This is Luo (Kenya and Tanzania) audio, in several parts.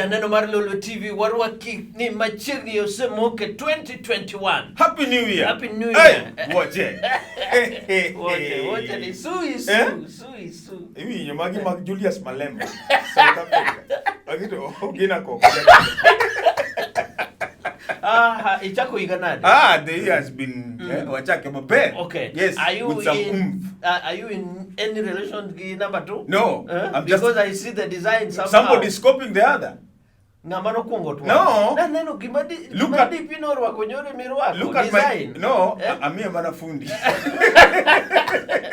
Janeno mar Lolwe TV warwaki ni machiegni osemoke 2021. Happy New Year. Happy New Hey, Year. wuoche. Woche, woche ni su isu, Eh? su isu. Iwinjo magi mag Julius Malema. South Africa. Magi to gin koko. Ah, ichako higa nade? Ah, the year has been wachake maber. Okay. Yes, Are you with some in, oomph. Are you in any relation gi number 2? No, I'm just- Because I see the design somehow. Somebody is copying the other. Ng'ama nokwongo twak. No. Naneno gima di Look gima at- DP norwako nyoro mirwako. Look at my design. No, Eh? amiyo mana fundi.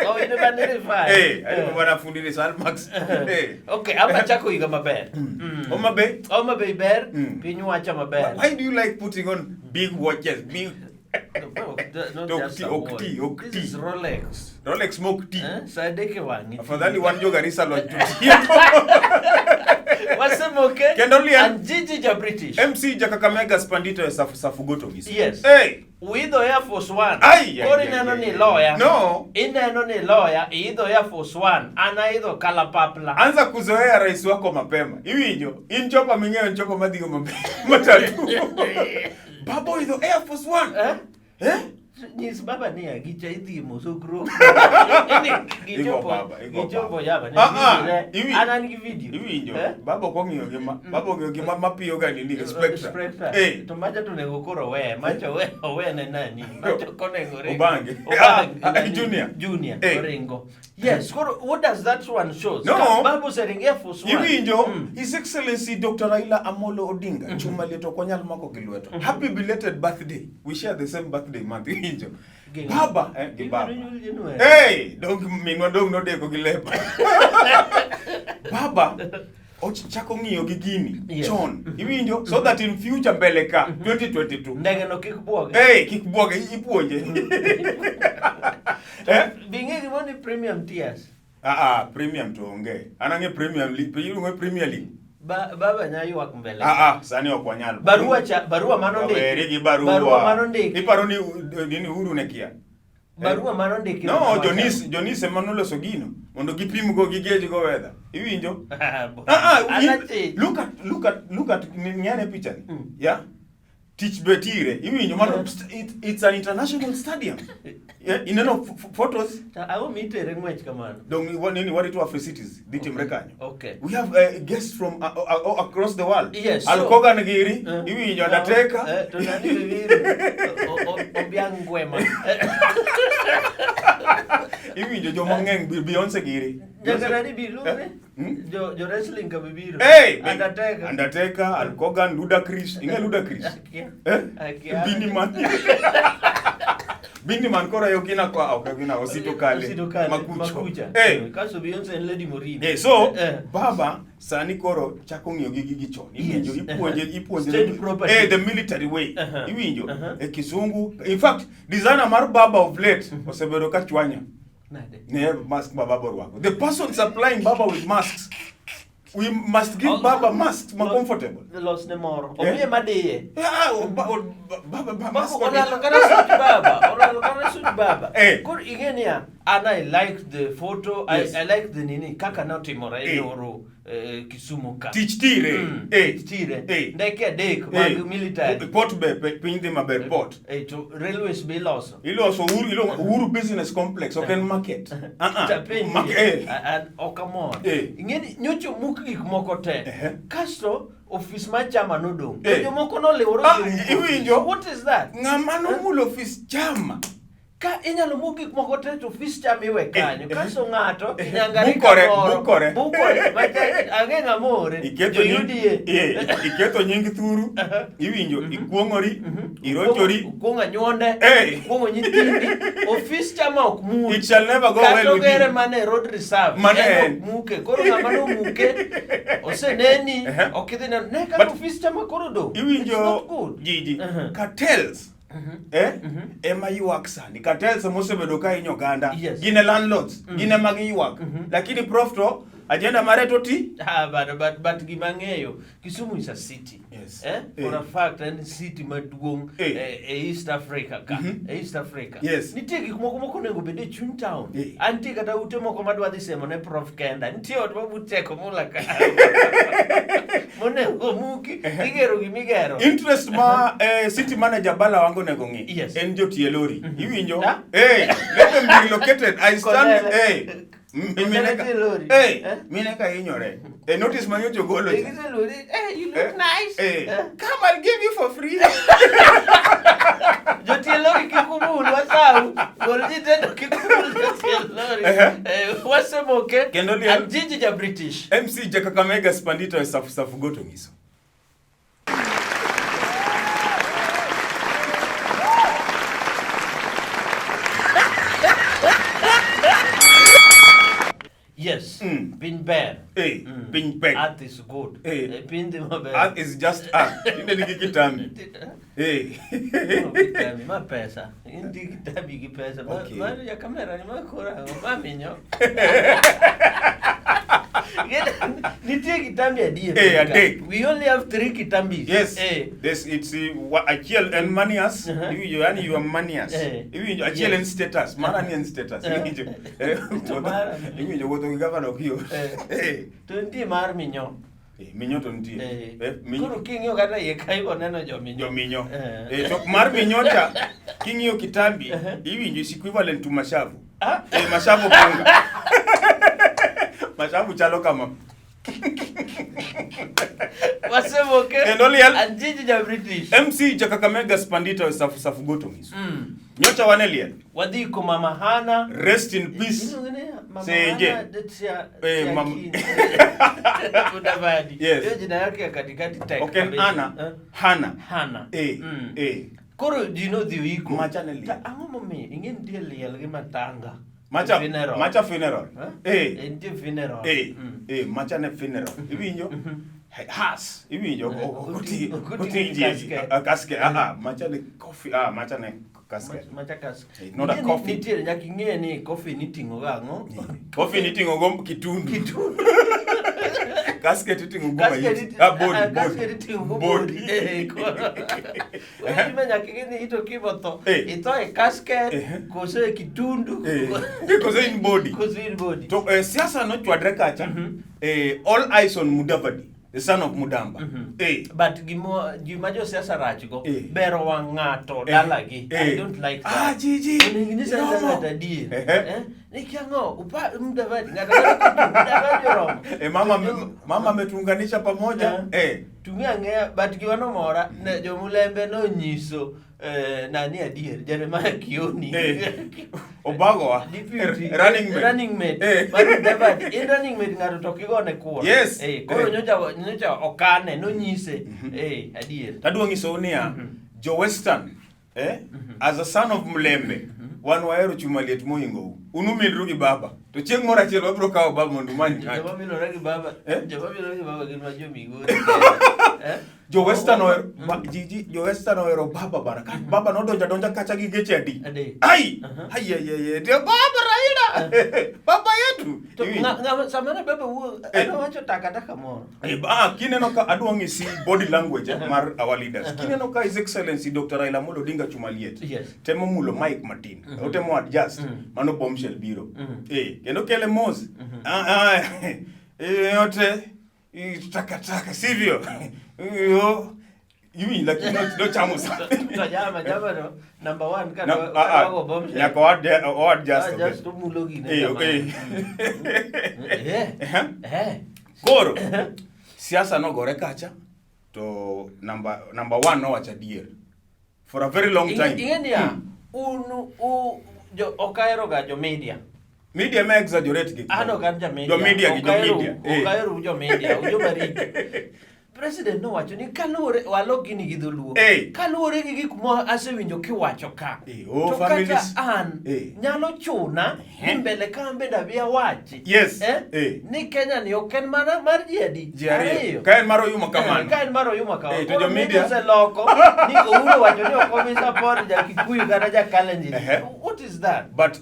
Oh, in mana refer. Eh, amiyo mana fundi ni Salmax. Eh. Okay, ama chako higa maber. Homa Bay. Homa Bay ber, piny wacha maber. Why do you like putting on big watches? Big No, not To just ok ti, a ok watch. ti, ok This ti. is Rolex. Rolex mok ti. Eh? Sa adek e wang'i. Afadhali wan jo Garissa lony to tiyo. Wasemoke. Kendo liel. And Gigi ja British. MC ja Kakamega Spandito e safu safu goto gis. Yes. Hey. Uidho Air Force One. Ai, ai, Koro ai, ineno ai, ni ai. loya. No. Ineno ni loya, iidho Air Force One. An aidho kalapapla. Anza kuzoea rais wako mapema. Iwinjo, in chopa ming'eyo en chopa madhigo maber matatu. Baba oidho Air Force One. Eh? Eh? Nyis baba niya, gicha idhi moso gro. Igo baba, igo Gichopo baba. yaba. Ne Ah, ah, video An an gi video. Iwinjo. Eh? Baba ok ong'iyo gi ma. Baba ong'iyo gi ma mapiyo ga nini Spectra. Spectra. Eh. To macha to onego koro owe, macha owe, owe ne nani? Macha ok onego ringo. Obange. Obange, Ah, ah, nani? Junior. Junior, Eh. oringo. Yes, koro what does that one shows? No. Ka Babu oseringo Air Force One. Iwinjo, His Excellency Dr. Raila Amolo Odinga, chuma liet ok wanyal mako gi lweto. Happy belated birthday. We share the same birthday month. Iwinjo. Gi- Baba, eh, gi baba. Iwinjo January. Hey, dong minwa dong nodeko gi lepa. Baba chako ng'iyo gi gini chon. Iwinjo? So that in future mbele ka 2022. Ndege no kik buoge. Hey, kik buoge ipuonje. Eh? Bi ing'e gimoro ni premium tears. Ah, ah, premium to onge. An ang'e premium league, iluongo ni Premier League. Baba nya ywak mbele. Ah, ah, sani ok wanyal. Barua cha, barua manondiki. Waweri gi barua. Barua manondiki. Iparo ni nini Uhuru ne kia? Barua manondiki. No, Jonis ema noloso gino mondo gipim go gigej go weather. Iwinjo? Ah, ah, Anachich. look at ng'ane picha ni. Yeah. Tich be tire. Iwinjo mano it's an international stadium. Yeah, ineno photos To ang'o mitere ng'wech kamano? dong nini warito Afri Cities dhi timre kanyo. Okay. We have guests from across the world. Yes, so- Alkogan giri, Eh. iwinjo Undertaker. To nani be biro? Obiang Ngwema. Iwinjo joma ng'eny Beyonce giri. Nyaka nani bi luonge? Eh? Hmm? Jo wrestling ka be biro. Hey, Undertaker. Undertaker, Hulk Hogan, Ludacris. Ing'e Ludacris? Akia. Eh? Akia. Bini Man. Bini Man koro yo gina kwa ok gina Osito Kale. Osito Kale, Makucho. Makucha. Eh. Kaso Beyonce en Lady Morin. Eh, so Eh. baba sani koro chako ng'iyo gi gigi chon. Iwinjo, ipuonje ipuonje State property. Eh, the military way. Iwinjo. E kisungu. In fact, designer mar baba of late osebedo ka chwanya. Nade? Ne mask ma baba orwako. The person supplying baba with masks. We must give Oh, baba masks ma comfortable. Los ne moro. Eh? Omiye madiye. Yeah, oh, baba mask Olalo kata such baba. Olalo kata such baba. Eh. Koro ing'e niya, an I like the photo, Yes. I like the nini kaka notimore Eh. nyoro Kisumu ka. Tich tire. Eh. Tich tire. Eh. Ndeke adek mag Eh. military. Port be piny dhi maber port. To railways be iloso. Iloso Uhuru, iluongo Uhuru Business Complex, ok en market. Ah, ah. Tapenji, an ok amor. Eh. Ing'e ni nyocha omuk gik moko te. Ehe. Kasto ofis mar chama nodong'. Eh. Jomoko noliwore Ah, odhi omuko iwinjo? ofis. What is that? Ng'ama nomulo ofis chama. Ka inyalo muk gik moko te to ofis chama iwe kanyo. Eh, eh. Kasto ng'ato Eh, nyangari bukore, kamoro, bukore. Bukore. Macha ang'e ng'ama oore. Iketho Jo nying, UDA. iketho nying thuru, iwinjo, ikuong'ori, irochori. Kuong'o anyuonde. Eh. Kuong'o nyithindi. Ofis chama ok mul. It shall never go Kata well with ogere you. mana e road reserve. Mane En en. ok muke. Koro ng'ama nomuke oseneni ok idhi neno. Ne kaka But ofis chama koro odong'. It's Iwinjo not good. Gigi, cartels ema ywak sani. Cartels ema osebedo ka hinyo oganda. Gin e landlords, gin ema giywak. Lakini prof to agenda mare to ti. Ah, but gima ang'eyo, Kisumu is a city. Yes. For Eh. a fact en city maduong' Eh. e East Africa ka. Mhm. E East Africa. Yes. Nitie gik moko moko onego bed e chuny town. Eh. Antie kata ute moko madwa dhi semo ne Prof Kenda. Nitie ot mabut Teko Mula ka. Monego muki. Igero gimigero. Interest ma city manager Bala Wango onego ng'i Yes. en jotie lori. Iwinjo? Ah? Eh, let them be relocated. I stand Kodele. eh. Kodele tie lori. Eh, Eh? mine ka hinyore. Eh, notice ma nyocha ogolo cha. Gise lori. Eh, you look Eh, nice. Eh, Eh. come I'll give you for free. Jotie lori kik umul wasau. Gol ji tendo kik umul jotie lori. Ehe. Wasemoke. Kendo liel. An jiji ja British. MC Jakakamega Spandito e Safu Safu Goto nyiso. Yes. Mm. Piny ber. Eh, piny pek. Earth is good. Eh. Piny dhi maber. Earth is just earth. Inde nigi kitambi. Eh. Ma kitambi, ma pesa. In di kitambi gi pesa. Ma, Okay. ma ya kamera ni ma kora ma minyo. Nitie kitambi adier. Eh, adek. We only have three kitambis. Yes. Eh. This it's achiel en manias. Uh-huh. Iwinjo yani you are manias. Eh. Iwinjo achiel Yes. en status. Mara ni en status. Eh. Iwinjo. Eh, To mara. Iwinjo wuotho gi gavana ok yot. Eh. Eh. To nitie mar minyo. Eh, minyo to nitie. Eh. Eh, minyo. Koro king'iyo kata iye ka ibo neno jominyo. Jominyo. Eh. Eh, to mar minyo cha king'iyo kitambi Uh-huh. iwinjo is equivalent to mashavu. Ah? Eh, mashavu punga. Mashavu chalo kama. Wasemoke. Kendo liel. An jiji ja British. MC Jakakamega Spandito e Safu Safu Goto nyiso. Mm. Nyocha wane liel. Wadhi ko Mama Hana. Rest in peace. Iluongo ni Mama Senje. Hana de Eh, Tia Mudavadi. Yes. Hiyo jina yake ya katikati tek Ok en kabisa. Anna, Eh? Hana. Hana. Eh, Mm. eh. Koro ji nodhi oiko. Macha ne liel. Ta ang'o momiyo ing'e nitie liel gi matanga. Macha Funeral. macha funeral. Eh? Eh. Nitie funeral. Eh, Mm. eh, macha ne funeral. Iwinjo? Has, iwinjo? Eh, Oti ok oti oting'o ji casket. casket. Ah, ah, macha ne coffee. Ah, macha ne casket. Macha casket. Eh, not a Nitie ni- coffee. Nitiere nyaka ing'e ni coffee niting'o ga ang'o? Coffee niting'o go kitundu. Kitundu. Casket iting'o go Casket maiti. iti- Ah, body, ah, body. casket iting'o go Body. body. Eh, koro. Weche ma nyaka ing'e ni ito kibotho. Eh. Itho e casket, Eh. koso e kitundu. Eh, koso in body. Koso in body. To siasa nochwadre kacha. Mhm. All eyes on Mudavadi, the son of Mudamba. Mhm. Eh. But gima josiasa rachgo Eh. bero wang' ng'ato Eh. dalagi. I Eh. don't like Ah, that. Gigi. Onego inyis anyisa Romo. ng'ato adier. Ehe. Eh? Ni kia ang'o? Mudavadi, ng'ato ang'ata kochung', Mudavadi oromo. Eh, mama ametuunganisha pamoja. Eh. Eh. Tung'e ang'eya, but gima nomora, ne jomulembe nonyiso nani adier, Jeremiah Kioni. Eh. Obagowa. Deputy. Running mate. Running mate. Eh. Mar Mudavadi. In running mate ng'ato to kigone kura. Yes. Koro Eh. nyocha okane, nonyise. Adier. Tadwa nyisou niya, jo Western, as a son of Mlembe, wan wahero chuma liet mohingo u. Un umilru gi baba. To chieng' moro achiel wabiro kawo baba mondo umany ng'ato. Joma milore gi baba, Eh? joma milore gi baba gin ma jo Migori. Eh? Jo Western ohero ji jo Western ohero baba bana. Ka baba nodonjo adonja kacha gi geche adi. Adek. Ai! Uh-huh. Ai ai ai. Ndio baba Raila. Baba yetu. To Iwinjo? sama ne baba wuok, Eh. anowacho takataka moro. Kineno ka adwa ng'isi body language mar our leaders. Kineno ka His Excellency Dr. Raila Amolo Odinga chuma liet. Yes. Temo mulo mic matin. Otemo adjust. Mano bombshell biro. Kendo kele mos. Ah, ah, yote takataka sivyo? Yo. Iwinjo lakini nochamo sana. To jama no, number one ka No, ah, ah, wago bombshell. nyaka o adjust. Ah, just omulo gine Eh, kamano. okay. Eh. Eh. Eh. Koro siasa nogore kacha to number one nowacho adier for a very long time. Ing'e niya, un u jo ok ahero ga jo media. Media ma exaggerate gik An moko. ok an ja media. Jo media gi jo Ok ahero- media. Ok ahero jo media, u joma richo. President nowacho ni kaluwore walok gini gi dholuo. Eh. Kaluwore gi gik ma asewinjo kiwacho ka. Eh, oh, to kata families. an Eh. nyalo chuna ni mbele ka an bende abi awachi. Yes. Eh? Eh. Ni Kenya ni ok en mana mar ji adi? Ji ariyo. Ka en mar Oyuma kamano. Ka en mar Oyuma kamano. Eh, to Koro jo media- oseloko ni Uhuru owacho ni ok obi support ja Kikuyu kata ja Kalenjin. Ehe. What What is that? But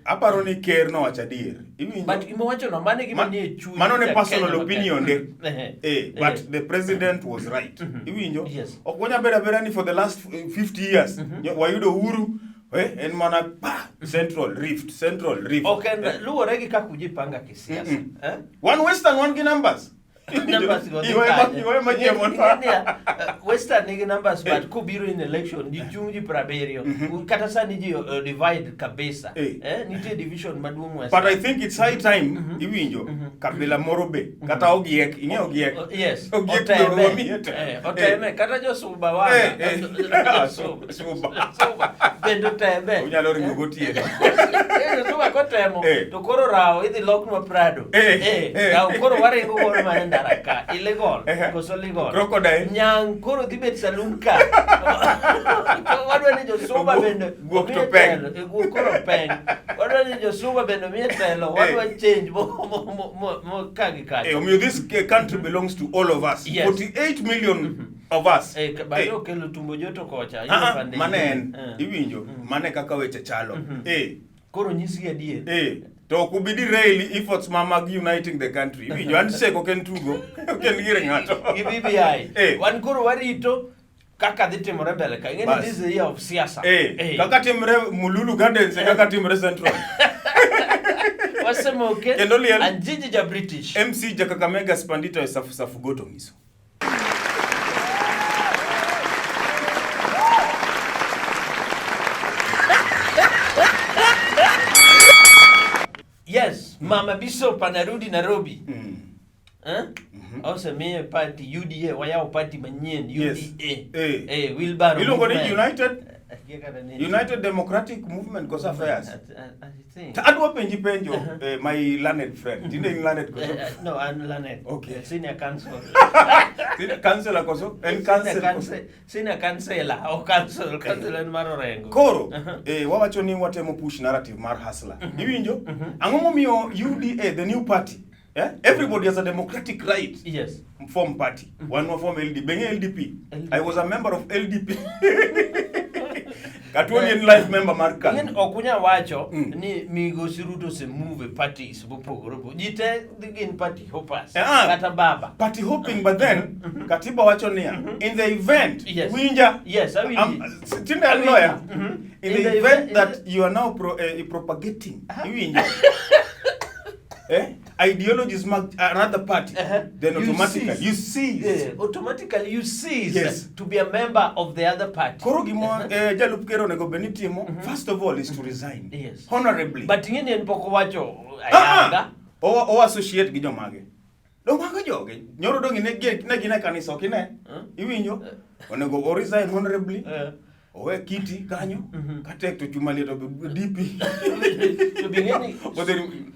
aparo ni ker nowacho adier. Iwinjo? But gima wacho no mano e gima nie chuny. Mano ne ja personal Kenya ma opinion Kenya. de. Ehe. But the president was right. Iwinjo? Yes. Ok wanya bedo abeda ni for the last 50 years wayudo uhuru en mana pa Central Rift, Central Rift. Ok en luwore gi kaka ujipanga kisiasa. Eh? Wan Western wan gi numbers. Numbers go dhi Iwe ma kanye? iwe ma chiemo. Ing'e niya, Western nigi numbers but kobiro in election ji chung' ji 70. Kata sani ji divide kabisa. Eh. Nitie division maduong' Western. But I think it's high time iwinjo kabila moro be kata ogiek ing'e ogiek. Oh, yes. Ogiek Oteme. koro wamiye te. Oteme. Kata josuba wanga. Josuba. Suba. Suba. Bende oteme. Unyalo ringo gotieno. Josuba kotemo to koro rawo idhi loknwa Prado. Rawo koro waringo godo mana e ndara ka. Illegal. Koso legal. Crocodile. Nyang' koro dhi bet saloon ka. Wadwa ni josuba bende Guok to omiye peng. telo. Guok koro peng. Wadwa ni josuba bende omiye telo. Wadwa change mo ka gi kacha. Omiyo this country belongs to all of us. Yes. 48 million of us. Bado okelo tumbo joto kocha. Ah, ah, Pande mano en iwinjo mano e kaka weche chalo. Koro nyisgi adier. To ok ubi derail efforts ma mag uniting the country. Iwinjo handshake ok en tugo, ok en gir ng'ato. Gi BBI. Wan koro warito kaka dhi timore mbele ka. Ing'e ni Bas. this is the year of siasa. Kaka timre Mululu Gardens e kaka timre Central. Wasemoke. Kendo liel. Anjiji ja British. MC ja Kakamega Spandito e Safu Safu Goto Ngiso. Yes, Mama Bishop anarudi Nairobi. Eh? Osemiye party UDA, wayawo party manyien Yes. UDA. Eh. Wheelbarrow Iluongo ni movement. United Akia kata ni- United Democratic Movement koso Affairs. I think. To adwa penji penjo my learned friend. Tinde in learned koso? No, an learned. Okay. Senior counsel. Senior councillor koso? En Senior council koso? Senior councillor o council, council en mar Orengo. Koro, wawacho ni watemo push narrative mar hustler. Iwinjo? Ang'o momiyo UDA, the new party, eh? Everybody has a democratic right. Yes. Form party. Wan wa form LD. Beng'e LDP. LDP. I was a member of LDP. Katuoni en life member mar KANU. Ing'eni ok unyal wacho ni migosi Ruto ose move parties mopogore opogore. Ji te dhi gin party hoppers. Kata baba. Party hopping, but then katiba wacho niya, in the event, Yes. winja. Yes, awinji. Tinde an Awinji. lawyer. In In the the event event- that you are now propagating, iwinjo. Ideologies mag another party, then You automatically cease. you cease. Yeah, automatically you cease Yes. to be a member of the other party. Koro gima jalup ker onego bed ni timo, first of all is to resign. Yes. Honorably. But ing'e ni en pok owacho Ah, ah. ayanga. O associate gi jomage. Dong mago joge. Nyoro dong ne ne gine kanisa ok ine. Iwinjo? Onego o resign honorably. Owe kiti kanyo. Katek to chuma liet obe DP. To be ing'e ni Odhi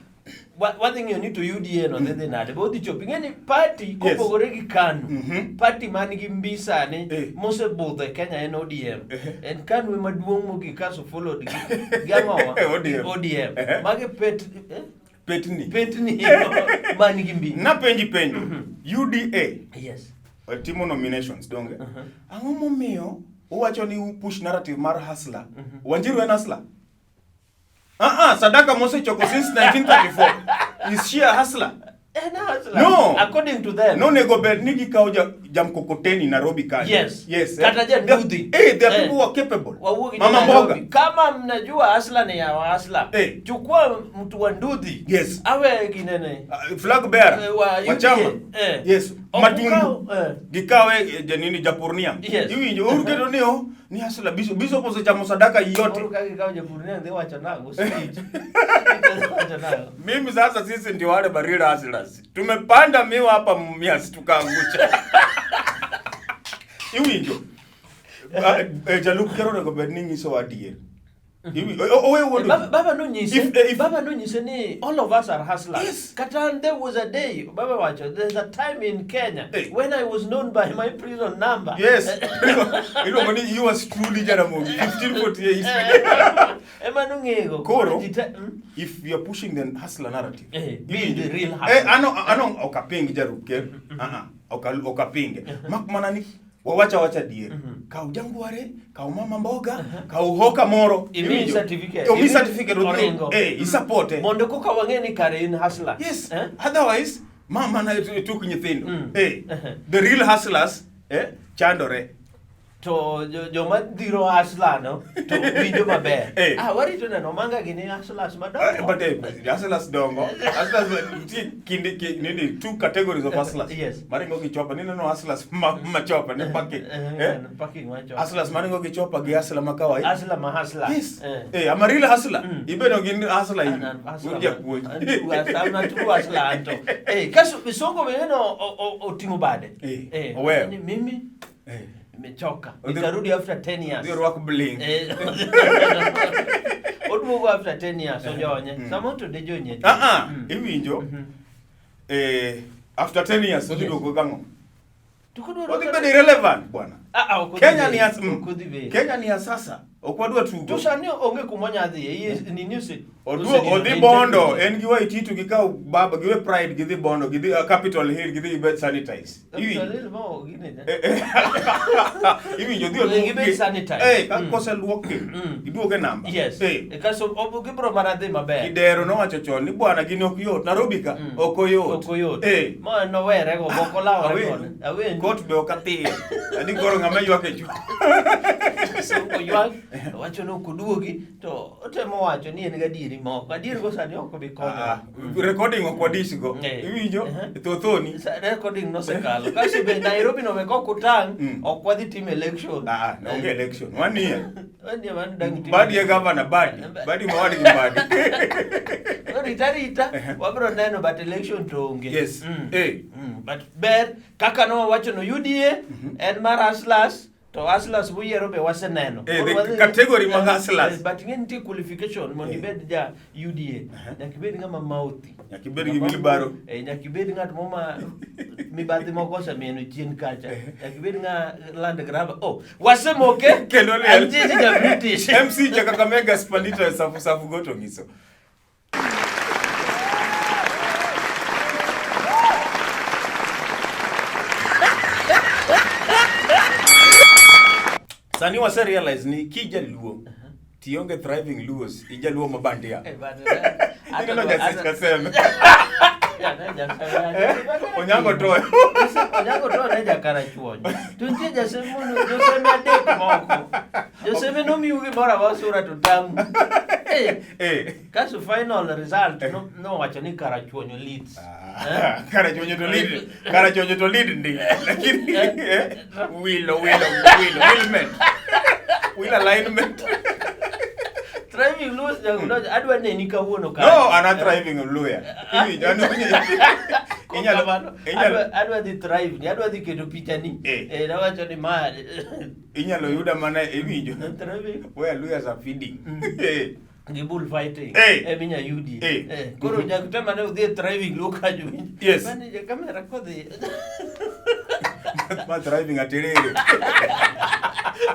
wadhi ng'iyo ni to UDA no dhi dhi nade. Bo odhi chopo. Ing'e ni party Yes. kopogore gi KANU. Party man gi mbi sani mosebudho e Kenya en ODM. En KANU ema duong' mogik kaso followed gi ang'owa? ODM. ODM. Magi pet, Petni. Petni man gi mbi. Napenji penjo. UDA. Yes. Timo nominations donge. Ang'o momiyo uwacho ni u push narrative mar hustler? Wanjiru en hustler? Sadaka mosechoko since 1934. Is she a hustler? En hustler. No. According to them. No nego bed ni gikawo jamkokoteni Nairobi kanyo. Yes. Yes. Kata janduthi. There are people who are capable. Wawuogi Mama Nairobi. mboga. Kama mnajua hustler ni ya hustler. Chukua mtu wa nduthi. Yes. Awe ginene. Flag bearer. Wa Wa UDA. chama. Yes. Ok Matundu. ukaw, Gikawe janini Japurnia. Yes. Iwinjo Uhuru keto ni o ni hustler biso osechamo sadaka yote. Uhuru ka gikawo Japurnia dhi wacho nang'o? Speech. Dhi wacho nang'o? Mimi sasa sisi ndio wale barila hustlers. Tumepanda miwa hapa Mumias tukaangusha. Iwinjo. Jalup ker onego bed ni nyisowa adier. Owe wuondo ji. Baba nonyise, If Baba nonyise ni all of us are hustlers. Yes. Kata there was a day, Baba wacho, there's a time in Kenya when I was known by my prison number. Yes. Iluongo ni you was truly Jaramogi, 1548. Ema nong'ego. Koro, Ji te, if you are pushing the hustler narrative, Be the real hustler. Ano ok aping jalup ker. Ah, ah, ok apinge. Mak mana ni Wawacha wacha adier. Kaw jangware, kaw mama mboga, kaw hoka moro. Imi Iwinjo? certificate. Omi Imi certificate odhi- oringo. Eh, isapote. Mondo koka wang'e ni kare in hustler. Yes. Eh? Otherwise, ma mana tuk nyithindo. Eh, Uh-huh. the real hustlers, eh, chandore. To joma dhiro hustler no to winjo maber. Eh. Ah, warito neno manga gini hustlers madongo. But hustlers dongo. Hustlers nitie kinde nini two categories of hustlers. Yes. Maringo gi chopa, nineno hustlers ma chopa ne packing. Eh, Eh? packing ma chopa. Hustlers maringo gi chopa gi hustler ma kawaida. Hustler ma hustler. Yes. Eh. Eh, I'm a real hustler. Ibedo gin hustler in. An- an hustler Un ma- japuonj. an true hustler, I'm a true hustler anto. Eh, kaso Sonko bende no oting'o bade. Eh, Eh, oweyo. ni mimi Eh. nimechoka. Odhi- Nitarudi after 10 years. Odhi orwak bling. Eh, oduogo after 10 years ojonye. Samoro to de jonye. Ah ah, iwinjo. Eh, after 10 years odhi Yes. duogo gang'o? To kodwaro Odhi kata- bedo irrelevant bwana. Ah, ah, ok odhi Kenya bedo. ni as Ok odhi bedo. Kenya ni ya sasa. Ok wadwa tugo. To sani onge kuma onya dhiye. Nini Oduo odhi Bondo, en gi Waititu gikaw baba giwe pride gidhi Bondo, gidhi Capitol Hill gidhi gibed sanitize. Iwinjo? Eh, eh. Iwinjo dhi Odhi gibed oluokgi. sanitized. Eh, ka koseluokgi, giduogo e namba. Yes. Eh. Kaso gibro mana dhi maber. Kidero nowacho chon ni bwana gini ok yot. Nairobi ka ok oyot. Ok oyot. Eh. Ma nowere go ok olawore Awendu. kode. Awendu. Kot be ok athiye. Adi koro ng'ama ywak e chuny. Sonko ywak wacho ni ok oduogi to otemo wacho ni en gadieri moko. Adier go sani ok obi konyo. Ah, recording ok wadich go. Eh. Iwinjo? Eh. Thothoni. Recording nosekalo. Kaso be Nairobi no be kok utang' ok wadhi timo election. Ah, ah, onge election. Wanie. Wanie wan dang' timo. Badi e governor, Badi. Badi ma wadgi Badi. Rita rita wabro neno but election to onge. Yes. Eh. But ber kaka nowawacho no UDA en mar hustlers to hustlers muyiero be waseneno. Eh, Koro the category mag hustlers. But ing'e nitie qualification mondo Eh. ibed ja UDA. Nyaka ibed ng'ama mouthi. Nyaka ibed gi wheelbarrow. Eh, nyaka ibed ng'at moma mibadhi moko osemieno chien kacha. Nyaka ibed ng'a land grabber. Oh, wasemoke. Kendo liel. An jiji ja British. MC cha Kakamega Spandita Safu Safu Goto ngiso. Sani wase realize ni kijaluo tionge thriving Luos, ijaluo mabandia. Eh, but, Ineno jaseme. Onyango toyo. Onyango toyo ne jakarachuonyo. To nitie jaseme mono joseme adek moko. Joseme nomiu gimoro amora sura to tamu. Eh, Eh. kaso final result nowacho ni karachuonyo leads. Ah, Karachuonyo to lead. Karachuonyo to lead ndi. Lakini eh, wilo wilo wilo wilment. Wheel alignment. Thriving Luos adwa neni kawuono ka. No, an a thriving Luya. Iwinjo, an inyalo Kamano, inyalo adwa dhi thrive ni, adwa dhi keto picha ni. Eh. Eh, nawacho ni ma inyalo yuda mana iwinjo. thriving Where Luyas are feeding. Eh. gi bull fighting Eh. eminya yudi. Eh. Eh, koro nyaka tem ane udhi e thriving Luo kanyo. Yes. Manager kamera kodhi. Ma thriving aterere.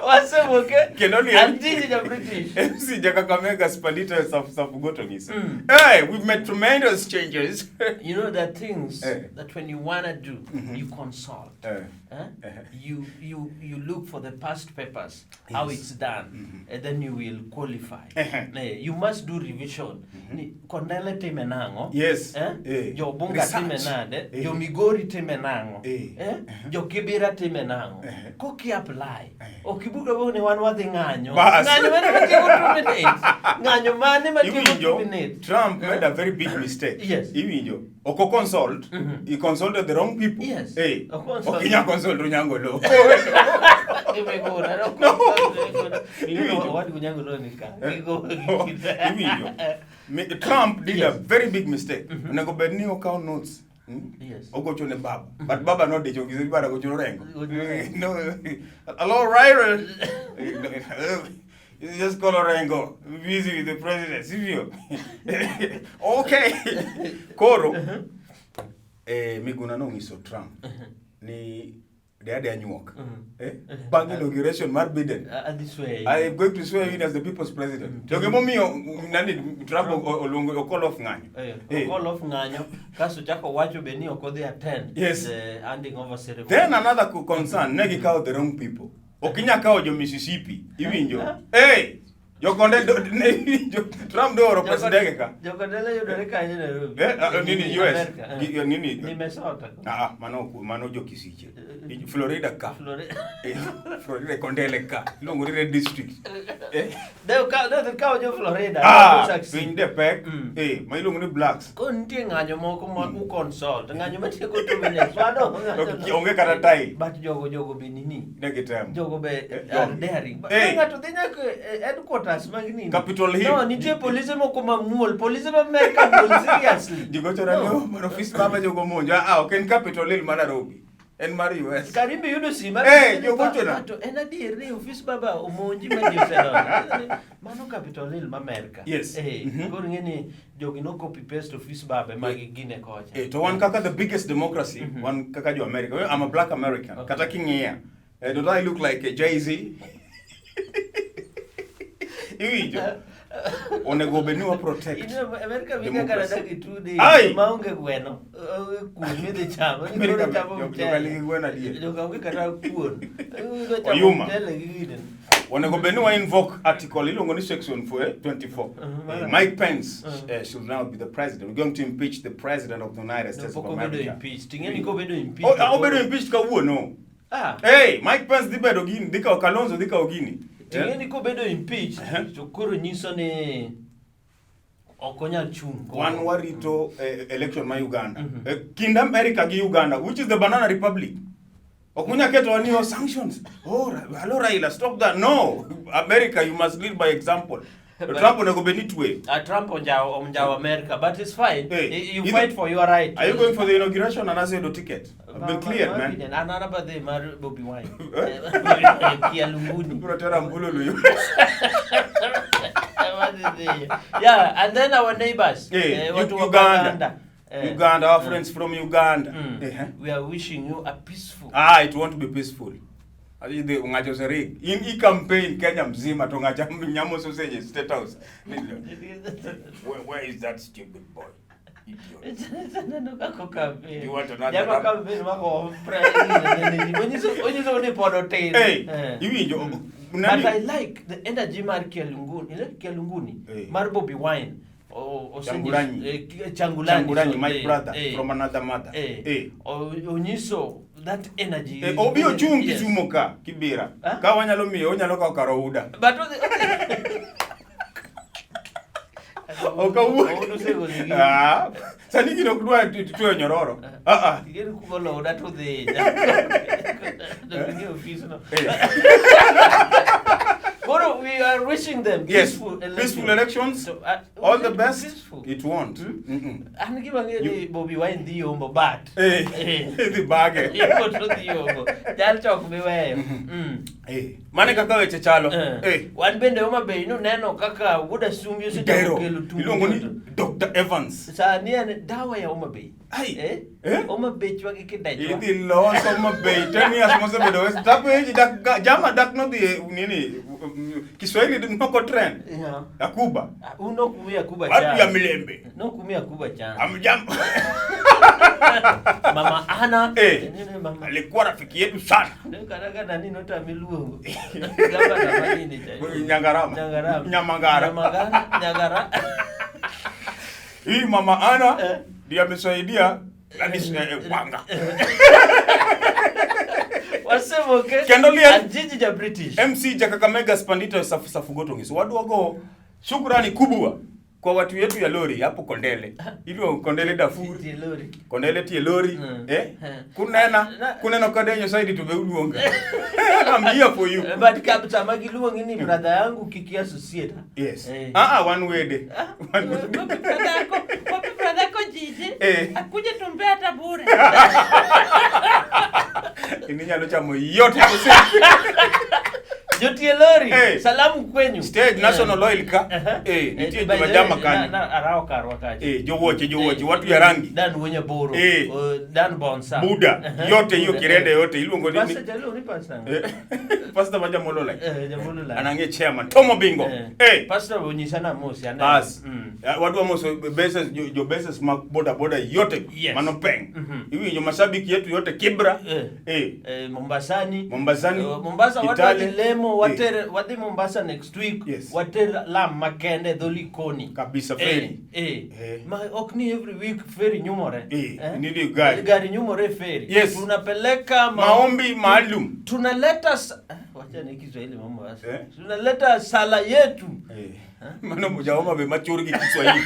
Wasemoke. Kendo liel. An jiji ja British. MC Jakakamega Spandita Safu Safu Goto ngiso. Hey, we've made tremendous changes. You know there are things Eh. that when you wanna do, you consult. Eh. Eh? Eh. You look for the past papers, how Yes. it's done, and then you will qualify. Eh. Eh, you must do revision. Ni Kondele time nang'o? Yes. Eh? Eh. Jo Bunga time Research. nade? Eh. Jo Migori time nang'o? Eh. Eh? Jo Kibira time nang'o? Eh. Koki apply. Eh. Ok ibuga ni wan wadhi ng'anyo. Bas. Ng'anyo mane matieko 2 minutes. Ng'anyo mane matieko 2 Iwinjo, minutes. Trump made a very big mistake. Yes. Iwinjo. Ok o consult, he consulted the wrong people. Yes. Eh. Ok consult. Ok inyal consult Onyango Lo. Imegona, no? No. Iwinjo. Wadgi Onyango Lo ni ka. Gigo- Iwinjo. Trump did a Yes. very big mistake. Onego bed ni okaw notes. Yes. Ogocho ne baba. But baba nodicho gi baba gocho Orengo. Gocho Orengo. No. Hello, Ryron. You just call Orengo. Busy with the president. Sivyo. Okay. Koro. Miguna nong'iso Trump ni De ade anyuok. Eh? Bang' inauguration mar Biden. Adhi swear. I am going to swear in as the people's president. To gimomiyo nani Trump oluongo o call off ng'anyo. Eh, call off ng'anyo kasto chako wacho be ni ok odhi attend the handing over ceremony. Then another concern, ne gikawo the wrong people. Ok inyal kawo jo Mississippi, iwinjo? Hey! Jokonde ne iwinjo Trump do oro president ka. Jokondele yudore kanye Nairobi? Eh, ah, nini US? America, eh. Nini? Minnesota. Ah, mano mano jo Kisiche. Florida ka. Florida. Eh, Florida Kondele ka. Iluongo ni Red District. Eh. Ne okawo jo Florida. Ah, ne succeed. piny de pek. Eh, ma iluongo ni blacks. Koro nitie ng'anyo moko ma u consult, ng'anyo matieko 2 minutes. Wado ng'anyo. Ok, onge kata tai. But jogo be nini? Ne gitemo. Jogo be Eh, are jogo. daring. But Eh. ng'ato dhi nyaka e headquarters mag nini? Capitol Hill. No, nitie polise moko mamuol, polise ma Amerika muol seriously. Ji gochona ni No. oh, mar ofis baba jogo monjo. Ah, ok en Capitol Hill ma Nairobi. En mar US. Karimbe yudo sima. Eh, jogochona. To en adier ni ofis baba omonji ma ji osedonjo. Mano Capitol Hill ma Amerika. Yes. Eh, koro ing'e ni jogi no copy paste ofis baba ema gine kocha. Eh, to wan kaka the biggest democracy, wan kaka jo America. I'm a black American. Okay. Kata king'iya. Eh, don't I look like a Jay-Z? Iwinjo? Onego bed ni wa protect. Ino Amerika winja kata democracy. dak i 2 days Ai! maonge gweno, onge kuon midhi chamo. Amerika Koro chamo joka mchele. nigi gweno adier. Joka onge kata kuon. Koro chamo Oyuma. mchele gi gine. Onego bed ni wa invoke article iluongo ni section 4, 24. Mhm. Eh, Mike Pence should now be the president. We're going to impeach the president of the United No, States pok of obedo America. impeached. Ing'e ni kobedo impeached. Oh, ah, obedo impeached kawuono. Ah. Hey, Mike Pence dhi bedo gini, dhi kawo Kalonzo dhi kawo gini. Ting'e ni kobedo impeached to koro nyiso ni ok onyal chung'. koro. Wan warito election ma Uganda. Kind America gi Uganda, which is the banana republic. Ok unyal keto ni oh, sanctions. Oh, hello Raila, stop that. No, America, you must lead by example. Trump onego bed ni tweyo. Trump onjawo America, but it's fine. Hey, You either- fight for your right. Are you going for the inauguration and aseyudo ticket? I've been cleared, man. An an abadhi mar Bobi Wine. Eh? Kialunguni. Ibiro tero ambululu US. Yeah, and then our neighbors. Hey, watu wa Uganda. Uganda. Uganda, our friends from Uganda. We are wishing you a peaceful. Ah, it won't be peaceful. Ati ng'ato oserig. In i campaign Kenya mzima to ng'acha nyamo sausage e State House. Where is that stupid boy? Idiot. Aneno kako campaign. You want another Jama rap? campaign mako president. Onyiso ni pod otin. Hey, Eh. iwinjo But nani? I like the energy mar Kialunguni, ile Kialunguni Eh. mar Bobi Wine. Changulanyi. Changulanyi, Changulanyi, so, my brother from another mother. Eh, Eh. Onyiso that energy. Eh, obi ochung' Yes. Kisumo ka Kibira. Ah? Ka wanyalo miyo onyalo kawo kar Ouda. But Ok awuo. Ouda osego dhi gi- Ah, sani gino ok dwa tweyo nyororo. Ah ah. Igeno kugolo Ouda to dhi. To dhi e ofisno. Eh. Koro we are wishing them Yes, peaceful elections. peaceful elections. So, All the best. Peaceful. It won't. Mm-mm. An gima ang'eyo ni Bobi Wine dhi yombo but. Eh, Eh. dhi bage. Yombo to dhi yombo. Jal to ok bi weyo. Eh, mane kaka weche chalo. Eh. Eh. Wan bende Homa Bay nuneno kaka Wuod Asumbi osechako Dero. kelo tung Iluongo ni duto. Dr. Evans. Sani en dawa ya Homa Bay. Ai. Eh? Eh? Homa Bay chwa gi kidechwa. Idhi loso Homa Bay 10 years mosebedo West. Tapenji dak jama dak nodhi e nini Kiswahili noko trend. Yeah. Yakuba. Ah, un ok umi Yakuba Watu ya chance. Milembe. Nok umi Yakuba chance. Amjambo. Mama Ana. Eh. Nini mama? Alikuwa rafiki yetu sana. Ne kata ka nani notami luongo. Gavana ma nini cha? Nyangarama. Nyangarama. Nyamangara. Nyamangara. Nyagara. Hii mama Ana Eh. ndiye amesaidia Gladys Wanga. Wasemoke. Kendo liel. Anjiji ja British. MC ja Kakamega Spandito Safugoto Ngiso. Waduogo shukrani kubwa kwa watu yetu ya lori hapo Kondele. Ilo Kondele Darfur. Tie lori. Kondele tie lori. Eh? Kunena, kunena kadenyo saidi to be uluonga. I'm here for you. But sama giluongi ni brother yangu kiki associate. Yes. Eh. Ah ah, one way day. One way day. Wapi brother yako? Wapi brother yako Jiji? Eh. Akuje tumpe hata bure. Ini nyalo chamo yote. Jotie lori. Eh. Salamu kwenyu. Stage Eh. National Oil ka. Aha. Eh, nitie Eh, by joma the jama way, kanyo. na- arawo karwa kacha. Eh, jowuoche jowuoche Eh, watu ya rangi. Dan Wuonya Boro. Eh. Dan Bonsa. Buda Aha. yote hiyo Buda, Kirende eh. yote iluongo ni Pastor Jaluo ni pastor ng'a? Eh, Pastor Majamolo like. Eh, Jamolo like. Anang'e chairman Tomo Bingo. Eh. Eh. Pastor onyisa namosi aneno. Bas. Mm. Wadwa moso bases jo, jo bases mag boda boda yote Yes. mano peng. Mhm. Iwinjo mashabiki yetu yote Kibra. Eh. Eh. Eh, Mombasani. Mombasani. Mombasa Kitale. wadwa lemo Eh. water wadhi Mombasa next week. Yes. Water lam makende dho Likoni. Kabisa, Eh, ferry. Eh. Eh. Ma ok ni every week ferry nyumore. Eh, nini gari. Gari nyumore ferry. Yes. Tunapeleka Maombi maalum. Tunaleta wacha ni Kiswahili mambo basi. Eh. Tunaleta sala yetu. Eh. Mano jaoma be machur gi Kiswahili.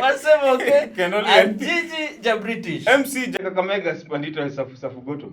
Wasema okay. Kendo liel. Ajiji ja British. MC Jakakamega Spandito Safu Safu Goto.